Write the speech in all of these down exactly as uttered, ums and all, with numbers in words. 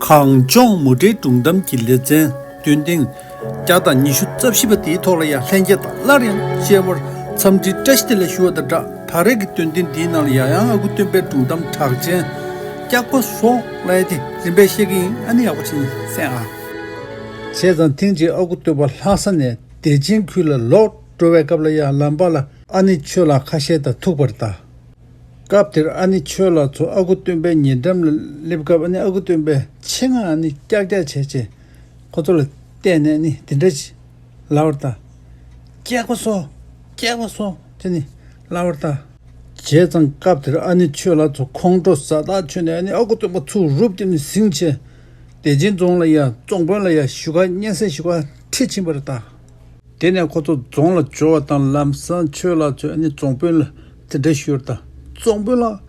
གངས་ལྗོངས་མུ་འབྲེལ་སྒྲུང་གཏམ་གྱི་ལེ་ཚན་འདོན་ཐེངས་བརྒྱ་དང་ཉི་ཤུ་རྩ་བཞི་པ་དེའི་ཐོག་ལ་ཡང་ལྷན་རྒྱས་དང་སླར་ཡང་མཇལ་བར་འཚམས་འདྲི་བཀྲ་ཤིས་བདེ་ལེགས་ཞུ་བ་དང་སྦྲགས། ད་རེས་ཀྱི་འདོན་ཐེངས་འདིའི་ནང་ལ་ཡང་ཡང་ཨ་ཁུ་སྟོན་པའི་སྒྲུང་གཏམ་གྲགས་ཅན་སྐྱག་པ་བཟོ་ལབ་ཡ་དེ་རིམ་པས་བཤད་ཀྱི་ཡིན། ཨ་ནི་ཡག་པོ་བྱས་ནས་གསན་ཨ། བྱས་ཙང་ཐེངས་གཅིག་ཨ་ཁུ་སྟོན་པ་ལྷ་ས་ནས་བདེ་ཆེན་ཁུལ་ལ་ལོག་འགྲོ་བའི་སྐབས་ལ་ཡང་ལམ་བར་ལ་ཨ་ནེ་ཆོས་ལགས་ཁ་ཤས་དང་ཐུག་པ་རེད་ད། སྐབས་དེར་ཨ་ནེ་ཆོས་ལགས་ཚོ་ཨ་ཁུ་སྟོན་པའི་ཉེ་འགྲམ་ལ་སླེབས་སྐབས། ཨ་ནེ་ཨ་ཁུ་སྟོན་པས་ཆེད་མངགས་ཨ་ནེ་ཀྱག་ཀྱག་བྱས་བྱས་ཁོ་ཚོ་ལ་བལྟས་ནས་ཨ་ནེ་དེ་འདྲ་ཅིག་ལབ་པ་རེད་ད། སྐྱག་པ་བཟོ། སྐྱག་པ་བཟོ་བྱས་ནས་ལབ་པ་རེད་ད། བྱས་ཙང་སྐབས་དེར་ཨ་ནེ་ཆོས་ལགས་ཚོ་ཁོང་ཁྲོ་ཟ་ཐག་ཆོད་ནས་ཨ་ནེ་ཨ་ཁུ་སྟོན་པ་ཚུར་རུབ་བརྒྱབ་ནས་ཟིང་བྱས། བདེ་ཆེན་རྫོང་ལ་ཡ་རྫོང་དཔོན་ལ་ཡ་ཞུ་ག་སྙན་སེང་ཞུ་ག་ཁྲིད་ཕྱིན་པ་རེད་ད། དེ་ནས་ཁོ་ཚོ་རྫོང་ལ་འབྱོར་བ་དང་ལམ་སང་ཆོས་ལགས་ཚོས་ཨ་ནི་རྫོང་དཔོན་ལ་དེ་འདྲ་ཞུས་པ་རེད་ད། རྫོང་དཔོན་ལགས།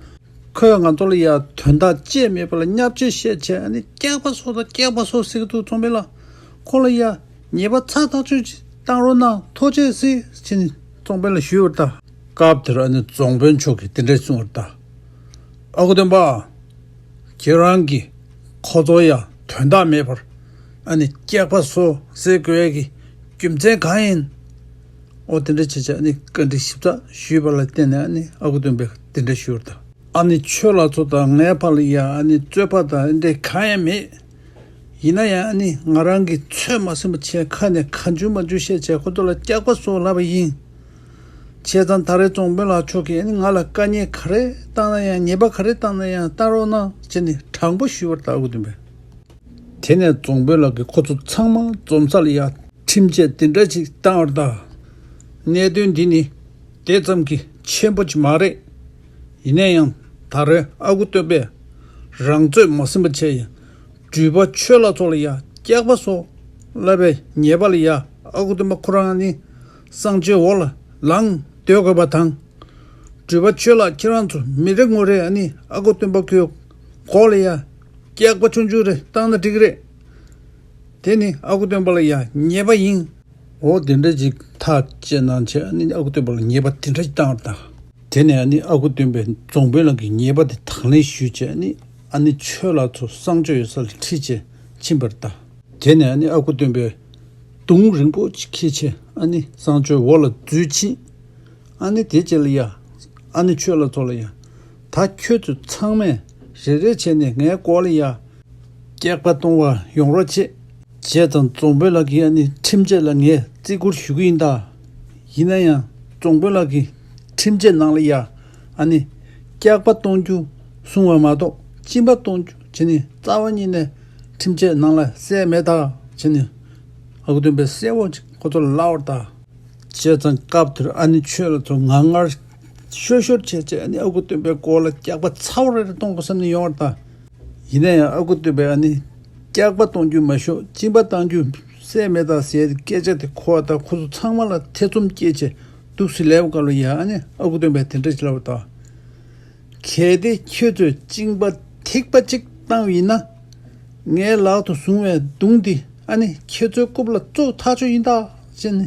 ཁོས་ང་ཚོ་ལ་ཡ་དོན་དག་ཅི་མེད་པ་ལ་བརྙས་བཅོས་བཤད་བྱས་ཨ་ནི་སྐྱག་པ་བཟོ་དང་སྐྱག་པ་བཟོ་ཟེར་གི་འདུག་རྫོང་དཔོན་ལགས། ཁོ་ལ་ཡ་ཉེས་པ་ཚ་ཐག་ཆོད་ཅིག་བཏང་རོགས་གནང་། ཐུགས་རྗེ་ཆེ་ཟེར་ནས་རྫོང་དཔོན་ལ་ཞུས་པ་རེད་ད། སྐབས་དེར་ཨ་ནི་རྫོང་དཔོན་མཆོག་གིས་དེ་འདྲ་གསུངས་པ་རེད་ད། ཨ་ཁུ་སྟོན་པ། ཁྱེད་རང་གིས་ཁོ་ཚོ་ཡ་དོན་དག་མེད་པར་ཨ་ནི་སྐྱག་པ་བཟོ་ཟེར་དགོས་ཡ་གི་རྒྱུ་མཚན་གང་ཡིན། འོ་དེ་འདྲ་བྱས་བྱས་ཨ་ནི་བཀའ་འདྲི་ཞིབ་ཚགས་ཞུས་པ་ལ་བརྟེན་ནས་ཨ་ནི་ཨ་ཁུ་སྟོན་པས་དེ་འདྲ་ཞུས་པ་རེད་ད། ཨ་ནི་ཆོས་ལགས་ཚོ་དང་ངའི་བར་ལ་ཡ་ཨ་ནི་རྩོད་པ་དང་ཨ་འདྲ་གང་ཡང་མེད། ཡིན་ན་ཡང་ཨ་ནི་ང་རང་གིས་ཚོད་མ་ཟིན་པ་བྱས་ཁ་ནས་གང་བྱུང་མང་བྱུང་བཤད་བྱས་ཁོ་ཚོ་ལ་སྐྱག་པ་བཟོ་ལབ་པ་ཡིན། བྱས་ཙང་ད་རེས་རྫོང་དཔོན་ལགས་མཆོག་གིས་ཨ་ནི་ང་ལ་དཀའ་ངལ་ག་རེ་བཏང་ན་ཡང་ཉེས་པ་ག་རེ་བཏང་ན་ཡང་བཏང་རོགས་གནང་བྱས་ནས་དྲང་པོ་ཞུས་པ་རེད་ད་ཨ་ཁུ་སྟོན་པས། དེ་ནས་རྫོང་དཔོན་ལགས་ཀྱིས་ཁོ་ཚོ་ཚང་མ་འཛོམས་ས་ལ་ཡ་ཁྲིམས་ཆད་དེ་འདྲ་ཅིག་བཏང་བ་རེད་ད། གནད་དོན་འདི་ནི་དེ་ཙམ་གྱི་ཆེན་པོ་ཅིག་མ་རེད། ཡིན་ན་ཡང་ད་རེས་ཨ་ཁུ་སྟོན་པས་རང་ཚོད་མ་ཟིན་པ་བྱས་ཡང་འགྲུལ་པ་ཆོས་ལགས་ཚོ་ལ་ཡ་སྐྱག་པ་བཟོ་ལབ་པའི་ཉེས་པ་ལ་ཡ་ཨ་ཁུ་སྟོན་པ་ཁོ་རང་ནི་གསང་སྤྱོད་འོག་ལ་ལངས་སྡོད་དགོས་པ་དང་། འགྲུལ་པ་ཆོས་ལགས་ཁྱེད་རང་ཚོ་མི་རེ་ངོ་རེ་ཨ་ནི་ཨ་ཁུ་སྟོན་པ་ཁོའི་མགོ་ལ་ཡ་སྐྱག་པ་ཆུང་ཆུང་རེ་བཏང་ན་འགྲིག་གི་རེད། དེ་ནི་ཨ་ཁུ་སྟོན་པ་ལ་ཡ་ཉེས་པ་ཡིན། འོ་དེ་འདྲ་ཅིག་ཐག་བཅད་གནང་བྱས་ཨ་ནི་ཨ་ཁུ་སྟོན་པ་ལ་ཉེས་པ་དེ་འདྲ་ཅིག་བཏང་བ་དང་། དེ་ནས་ཨ་ནི་ཨ་ཁུ་སྟོན་པས་རྫོང་དཔོན་ལགས་ཀྱི་ཉེས་པ་དེ་དང་ལེན་ཞུས་བྱས་ཨ་ནི་ཨ་ནི་ཆོས་ལགས་ཚོ་གསང་སྤྱོད་ཡོད་ས་ལ་ཁྲིད་བྱས་ཕྱིན་པ་རེད་ད། དེ་ནས་ཨ་ནི་ཨ་ཁུ་སྟོན་པས་མདུང་རིང་པོ་ཅིག་འཁྱེར་བྱས་ཨ་ནི་གསང་སྤྱོད་འོག་ལ་འཛུལ་ཕྱིན། ཨ་ནི་དེ་རྗེས་ལ་ཡ། ཨ་ནི་ཆོས་ལགས་ཚོ་ལ་ཡ། ད་ཁྱོད་ཚོ་ཚང་མས་རེ་རེ་བྱས་ནས་ངའི་སྐོར་ལ་ཡ། སྐྱག་པ་གཏོང་བར་ཡོང་རོགས་བྱེད། བྱས་ཙང་རྫོང་དཔོན་ལགས་ཀྱིས་ཨ་ནི་ཁྲིམས་ཆད་ལ་ངས་བརྩི་བཀུར་ཞུ་གི་ཡིན་ད། ཡིན་ན་ཡང་རྫོང་དཔོན་ལགས་ཀྱིས་ཁྲིམས་ཆད་ནང་ལ་ཡ། ཨ་ནི་སྐྱག་པ་གཏོང་རྒྱུ་གསུངས་པ་མ་གཏོགས་གཅིན་པ་གཏོང་རྒྱུ་བྱས་ནས་རྩ་བ་ཉིད་ནས་ཁྲིམས་ཆད་ནང་ལ་གསལ་མེད་ད་བྱས་ནས་ཨ་ཁུ་སྟོན་པས་གསལ་བོ་ཅིག་ཁོ་ཚོ་ལ་ལབ་པ་རེད་ད། བྱས་ཙང་སྐབས་དེར་ཨ་ནི་ཆོས་ལགས་ཚོ་ངར་ངར་ཤོར་ཤོར་བྱས་བྱས་ཨ་ནི་ཨ་ཁུ་སྟོན་པའི་སྐོར་ལ་སྐྱག་པ་ཚ་བོ་རེ་རེ་གཏོང་དགོས་བསམ་ནས་ཡོང་བ་རེད་ད། ཡིན་ན་ཡང་ཨ་ཁུ་སྟོན་པས་ཨ་ནི་སྐྱག་པ་གཏོང་རྒྱུ་མ་ཤོག་གཅིན་པ་གཏོང་རྒྱུ་གསལ་མེད་ད་ཟེར་སྐད་ཆ་དེ་གོ་བ་དང་ཁོ་ཚོ་ཚང་མ་ལ་ཐེ་ཚོམ་སྐྱེས་བྱས་འདུག་སེ་ལབ་སྐབས་ལ་ཡ་ཨ་ནི་ཨ་ཁུ་སྟོན་པས་དེ་འདྲ་ཅིག་ལབ་པ་རེད་ད། གལ་ཏེ་ཁྱོད་ཚོས་གཅིན་པ་ཐིགས་པ་གཅིག་བཏང་བ་ཡིན་ན། ངའི་ལག་ཏུ་བཟུང་བའི་མདུང་འདི་ཨ་ནི་ཁྱེད་ཚོའི་རྐུབ་ལ་བཙུགས་ཐག་ཆོད་ཡིན་ད་ཅེས་ནི།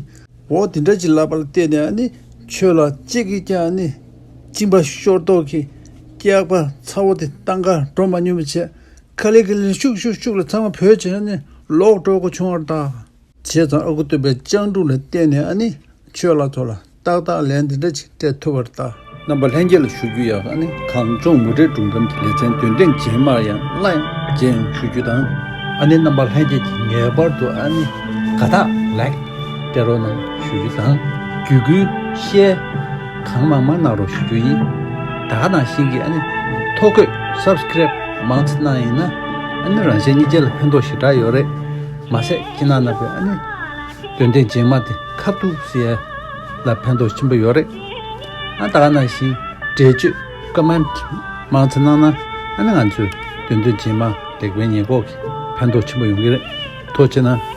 འོ་དེ་འདྲ་ཅིག་ལབ་པ་ལ་བལྟས་ནས་ཨ་ནི་ཆོས་ལགས་གཅིག་གིས་ཀྱང་ཨ་ནི་གཅིན་པ་ཤོར་དོགས་ཀྱིས་སྐྱག་པ་ཚ་བོ་དེ་བཏང་ག་འགྲོ་མ་མྱོང་བ་བྱས། ཁ་ལེ་ཁ་ལེ་ཤུགས་ཤུགས་ཤུགས་ལ་ཚང་མ་བྲོས་བྱས་ཨ་ནི་ལོག་འགྲོ་དགོས་བྱུང་བ་རེད་ད། བྱས་ཙང་ཨ་ཁུ་སྟོན་པས་སྤྱང་གྲུང་ལ་བརྟེན་ནས་ཨ་ནི་ཆོས་ལགས་ཚོ་ལ་ཏག་ཏག་ལན་འདི་འདྲ་ཅིག་སྤྲད་ཐུབ་པ་རེད་ད། རྣམ་པ་ལྷན་རྒྱས་ལ་ཞུ་རྒྱུ་ཡང་ཨ་ནི་གངས་ལྗོངས་མུ་འབྲེལ་སྒྲུང་གཏམ་གྱི་ལེ་ཚན་འདོན་ཐེངས་རྗེས་མར་ཡང་སླར་ཡང་མཇལ་ཡོང་ཞུ་རྒྱུ་དང་། ཨ་ནི་རྣམ་པ་ལྷན་རྒྱས་ཀྱིས་ངེས་པར་དུ་ཨ་ནི་དགའ་རྟགས་ལའིཀ་སྤྲད་རོགས་གནང་ཞུ་རྒྱུ་དང་། བརྒྱུད་སྐུལ་ཤེར་གང་མང་མང་གནང་རོགས་ཞུ་རྒྱུ་ཡིན། ད་ག་ནང་བཞིན་གྱི་ཨ་ནི་ཐོ་འགོད་སབ་སི་ཀེ་རེབ་མང་ཙམ་གནང་ཡིན་ན་ཨ་ནི་རང་གཞན་གཉིས་ཆ་ལ་ཕན་ཐོགས་ཞེ་དྲག་ཡོད་རེད། མ་ཟད་ཁྱེད་རྣམ་པས་ཨ་ནི། འདོན་ཐེངས་རྗེས་མ་དེ་ཁ་ཐུག་ཟེར་ཡ་ལ་ཕན་ཐོགས་ཆེན་པོ་ཡོད་རེད། ཨ་ད་ག་ནང་བཞིན་འགྲེལ་བརྗོད་ཀོ་མེན་ཊི་མང་ཙམ་གནང་ན་ཨ་ནི་ང་ཚོས་འདོན་ཐེངས་རྗེས་མ་ལེགས་སྤེལ་ཉེས་འགོག་གི་ཕན་ཐོགས་ཆེན་པོ་ཡོང་གི་རེད། ཐུགས་རྗེ་གནང་།